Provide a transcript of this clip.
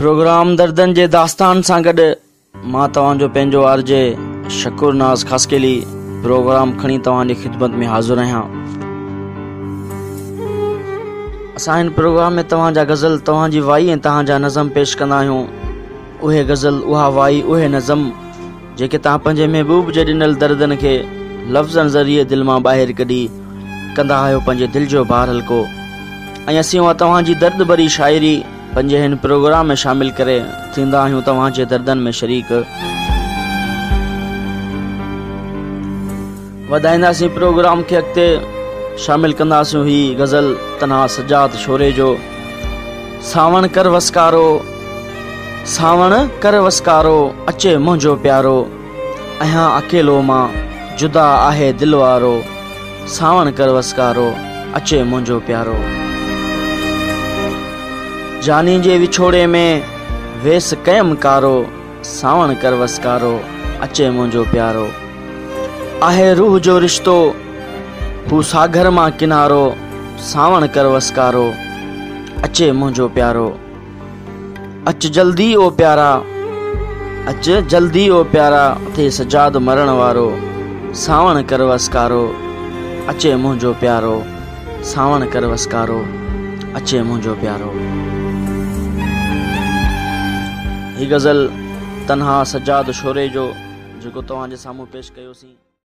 Programme دردن جي داستان سان گڏ مان توهان جو پنهنجو آر جي شڪور ناز خاصخيلي پروگرام کڻي توهان جي خدمت ۾ حاضر آهيان. اسان هن پروگرام ۾ توهان جا غزل، توهان جي وائي ۽ توهان جا نظم پيش ڪندا آهيون. اهي غزل، اها وائي، اهي نظم جيڪي توهان پنهنجي محبوب جي ڏنل دردن کي لفظن ذريعي دل مان ٻاهر ڪڍي ڪندا آهيو پنهنجي دل جو بار هلڪو ۽ اسين اها توهان جي درد ڀري شاعري پنهنجي هن پروگرام ۾ شامل ڪري ٿيندا آهيون توهان جي دردن ۾ شريڪ. وڌائينداسين پروگرام کي اڳتي شامل ڪنداسون هي غزل تنها سجاد شوري جو سانوڻ ڪر وسڪارو سانوڻ ڪر وسڪارو اچي منهنجو پيارو آهيان اڪيلو مان جدا آهي دل وارو سانوڻ ڪر وسڪارو اچي منهنجو پيارو جاني جي وڇوڙي ۾ ويس ڪيم ڪارو سانوڻ ڪر وسڪارو اچي منهنجو پيارو آهي روح جو رشتو هو ساگر مان ڪنارو سانوڻ ڪر وسڪارو اچي منهنجو پيارو اچ جلدي او پيارا اچ جلدي او پيارا ٿئي سجاد مرڻ وارو سانوڻ ڪر وسڪارو اچي منهنجو پيارو سانوڻ ڪر وسڪارو اچي منهنجو پيارو. هي غزل تنها سجاد شوري جو جيڪو توهان جي سامهون پيش ڪيوسين.